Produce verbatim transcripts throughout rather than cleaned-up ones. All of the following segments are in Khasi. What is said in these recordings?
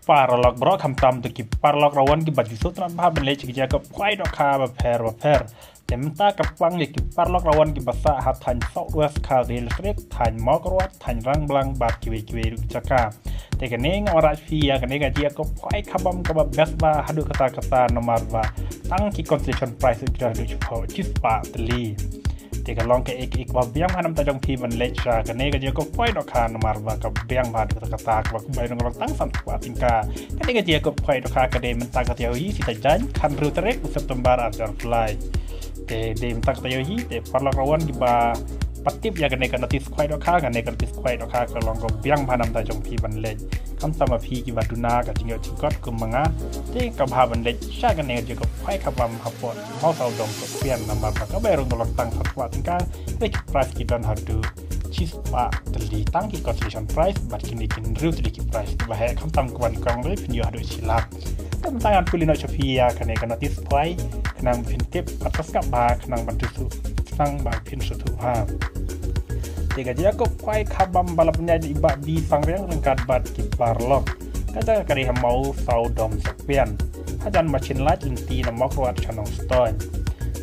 Paralok baroh, khamtam to ki paralok rawan kiba ju sngewtynnat bha ban leit sha ki jaka khwai dohkha bapher bapher. Te mynta ka pang ïa ki paralok rawan kiba sah ha thaiñ South West Khasi Hills District, thaiñ Mawkyrwat, thaiñ Rangblang bad kiwei kiwei ruh ki jaka. Te kane nga wanrah sha phi ïa kane ka jaka khwai khabam kaba best bha haduh katta katta namar ba tang ki consolation prize ki don haduh shiphew shispah tylli. Te ka long kaei kaei kaba biang bha na bynta jong phi ban leit sha kane ka jaka khwai dohkha namar ba ka biang bha haduh katta katta, kaba khwai dang ka long tang san spah tyngka. Kane ka jaka khwai dohkha ka dei mynta ka taïew hi, sngi Saitjaiñ, khathynriew tarik u September arhajar arphew lai. Te dei mynta ka taïew hi, te paralok rawan kiba pat tip ïa kane ka notice khwai dohkha, kane ka notice khwai dohkha ka long kaba biang bha na bynta jong phi ban leit. Khamtam ma phi kiba duna ka jingïoh jingkot kum ma nga, te ka bha ban leit sha kane ka jaka khwai khabam hapoh Mawsaw Dom Sohpian namar ba ka bai rung ka long tang san spah tyngka, te ki prize ki don haduh shispah tylli tang ki consolation prize bad kine ki hynriew tylli ki prize kiba heh. Khamtam kaba nyngkong ruh phin ïoh haduh shi lak. Te mynta ngan pule noh sha phi ïa kane ka notice khwai khnang ba phin tip bad sngap bha khnang ban sngewthuh, khnang ba phin sngewthuh bha. Te ka jaka khwai khabam ba la pynïaid da i Bah B Sangriang ryngkat bad ki paralok. Ka jaka ka dei ha Mawsaw Dom Sohpian, hajan Machine Light lynti na Mawkyrwat sha Nongstoiñ.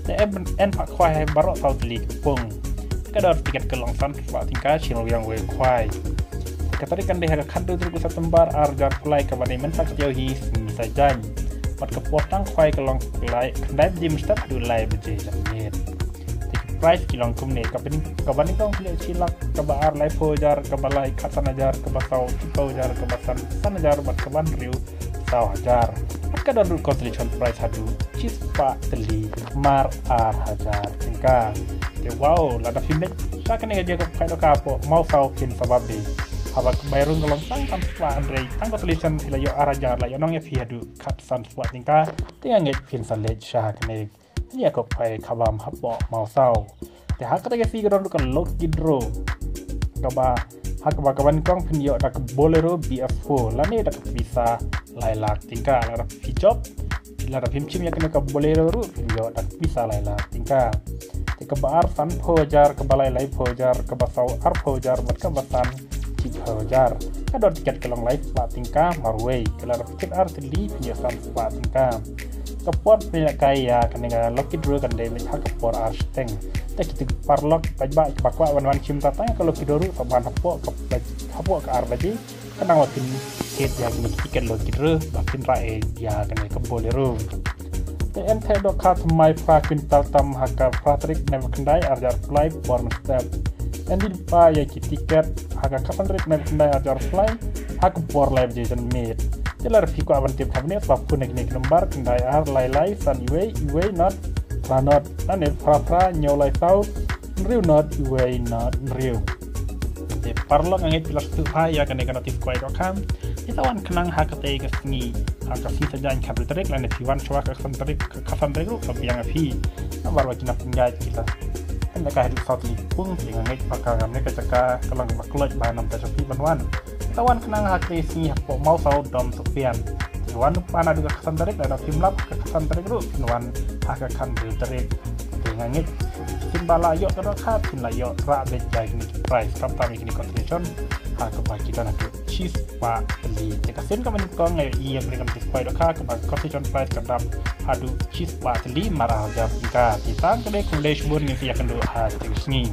Te en, en phah khwai ha baroh saw tylli ki pung. Ka dor tiket ka long san spah tyngka, shilliang wei khwai. Ka tarik kan dei ha ka khathynriew tarik u September arhajar arphew lai kaba dei mynta ka taïew hi, sngi Saitjaiñ. Bad ka por tang khwai ka long lai, khyndai baje mynstep haduh lai baje janmiet. Te ki prize ki long kumne, kaba nyng, kaba nyngkong phin ïoh shi lak, kaba ar laiphew hajar, kaba lai khatsan hajar, kaba saw shiphew hajar, kaba san san hajar bad kaba hynriew saw hajar. Bad ka don ruh consolation prize haduh shispah tylli, mar ar hajar tyngka. Te wow, lada phim leit sha kane ka jaka khwai dohkha hapoh Mawsaw phin sa babe. Haba ka bai rung ka long tang san spah, hynrei tang consolation phi la ïoh ar hajar, la ïohnong ïa phi haduh khatsan spah tyngka. Te nga ngeit phin sa leit sha kane ka jaka khwai khabam hapoh Mawsaw. Te ha kata ka sngi ka don ruh ka lucky draw kaba, ha kaba, kaba nyngkong phin ïoh da ka Bolero B F four lane da ka pisa lai lak tyngka. Lada phi jop, lada phim shim ïa kane ka Bolero ruh phin ïoh da ka pisa lai lak tyngka. Te kaba ar sanphew hajar, kaba lai laiphew hajar, kaba saw arphew hajar bad kaba san shiphew hajar. Ka dor tiket ka long lai spah tyngka marwei. Te lada phi kit ar tylli phin ïoh san spah tyngka. Ka por phin ïalehkai ïa kane ka lucky draw kan dei mynta ha ka por ar shiteng. Te kito ki paralok paidbah kiba kwah ban wan shim tang ïa ka lucky draw ruh, sa wan hapoh ka, hapoh ka ar baje khnang ba phin kit ïa kine ki tiket lucky draw ba phin rah ïa kane ka Bolero. Te en theh dohkha thymmai phra kwintal tam ha ka phra tarik u Naiwieng khyndai arhajar arphew lai por mynstep. En dih lypa ïa ki tiket ha ka khatsan tarik u Naiwieng khyndai arhajar arphew lai ha ka por lai baje janmiet. Te lada phi kwah ban tip kaba bniah, sa phone ïa kine ki number: khyndai ar lai lai san wei wei not phra not, lane phra phra hynñiew lai saw hynriew not wei not hynriew. Te paralok, nga ngeit phi la sngewthuh bha ïa kane ka notice khwai dohkha. Phi sa wan khnang ha katei ka sngi, ha ka sngi Saitjaiñ khathynriew tarik, lane phi wan shuwa ka khatsan tarik, ka khatsan tarik ruh ka biang ïa phi. Namar ba ki nongpynïaid ki la pynïaid haduh saw tylli ki pung. Te nga ngeit ba kane ka jaka ka long kaba kloi bha na bynta jong phi ban wan. Sa wan khnang ha katei ka sngi hapoh Mawsaw Dom Sohpian. Te wan, wan haduh ka khatsan tarik, lada phim lap ka khatsan tarik ruh phin wan ha ka khathynriew tarik. Te nga ngeit shisien ba la ïoh ka dohkha phin la ïoh rah beit ïa kine ki prize, khamtam ïa kine ki consolation ha kaba ki don haduh shispah tylli. Te ka sien kaba nyngkong nga ïohi ïa kane ka notice khwai dohkha kaba consolation prize ka dap haduh shispah tylli mar ar hajar tyngka. Te tang kane, khublei shibun, ngin sa ïakynduh ha katei ka sngi.